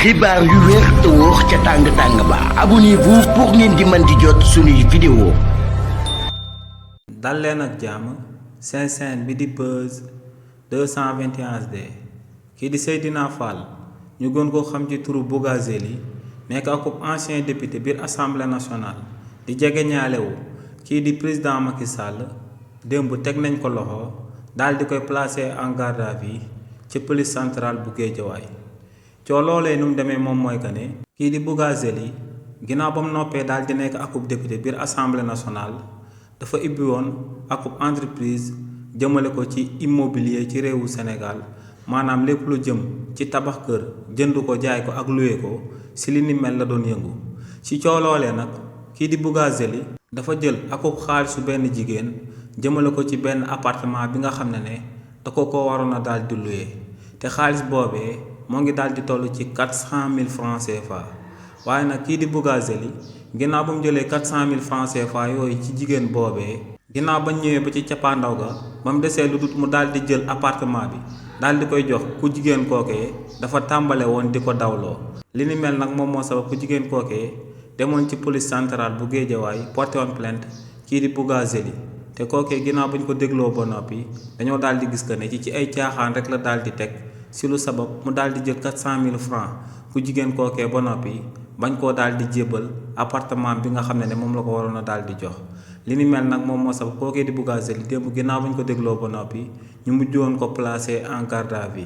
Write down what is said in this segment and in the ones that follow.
xibaar yu wér te wóor ca tàng ba abonnez-vous pour ngeen di mën di jot suñuy vidéo. dal leen ak jàmm seen chaîne bi di Buzz 221 HD kii di Seydina Fall ñu gën ko xam ci turu Bougazelli nekk ak ancien député biir assemblée nationale di jege ñaalewu kii di président Macky Sall démb teg nañ ko loxo daal di koy placer en garde à vue ci police centrale bu Guédiawaye coo loolee nu mu demee moom mooy que ne kii di Bougazelli ginnaaw ba mu noppee daal di nekk akub député biir assemblée nationale dafa ibbi woon akub entreprise jëmale ko ci immobilier ci réewu Sénégal maanaam lépp lu jëm ci tabax kër jënd ko jaay ko ak luwe ko si li ni mel la doon yëngu ci coo loolee nag kii di Bougazelli dafa jël akub xaalisu benn jigéen jëmale ko ci benn appartement bi nga xam ne da ko waroon a daal di luwe te xaalis boobee moo ngi daal di toll ci 400 000 francs CFA waaye nag kii di Bougazelli ginnaaw ba mu jëlee 400 000 francs CFA yooyu ci jigéen boobee ginnaaw ba ñëwee ba ci cappaandaw ga ba mu desee lu dut mu daal di jël appartement bi daal di koy jox ku jigéen kookee dafa tàmbale woon di ko dawloo li ni mel nag moom moo sabab ku jigéen kookee demoon ci police centrale bu Guédiawaye porté woon plainte kii di Bougazelli te kookee ginnaaw ba ñu ko dégloo ba noppi dañoo daal di gis que ne ci ay caaxaan rek la daal di teg si lu sabab mu daal di jël 400 000 francs ku jigéen kookee ba noppi bañ koo daal di jébbal appartement bi nga xam ne moom la ko waroon a daal di jox li ni mel nag moom moo sabab kookee di Bougazelli démb ginnaaw bañ ko dégloo ba noppi ñu mujjoon ko placer en garde à vue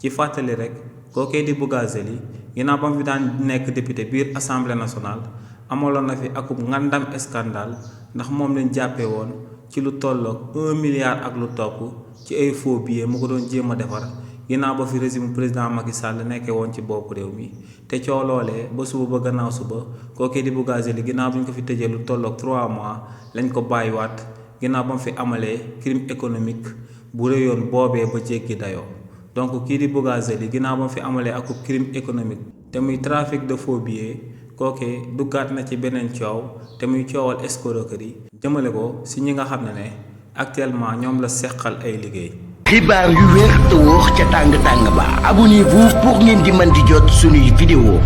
ci fàttali rek kookee di Bougazelli ginnaaw ba mu fi daan nekk député biir assemblée nationale amaloon na fi akub ngandam scandale ndax moom lañ jàppee woon ci lu tolloog 1 milliard ak lu topp ci ay faux billets mu ko doon jéem a defar ginnaaw ba fi régime président Macky Sall nekkee woon ci bopp réew mi te coow loolee ba suba ba gannaaw suba kookee di Bougazelli ginnaaw bi ñu ko fi tëjee lu tolloog 3 mois lañ ko bàyyiwaat ginnaaw ba mu fi amalee crime économique bu réyoon boobee ba jéggi dayoo donc kii di Bougazelli ginnaaw ba mu fi amalee ak crime économique te muy trafic de faux billets kookee duggaat na ci beneen coow te muy coowal escroquerie jëmale ko si ñi nga xam ne actuellement ñoom la seqal ay liggéey. xibaar yu wér te wóor ca tàng ba abonnez-vous pour ngeen di mën di jot suñuy vidéo.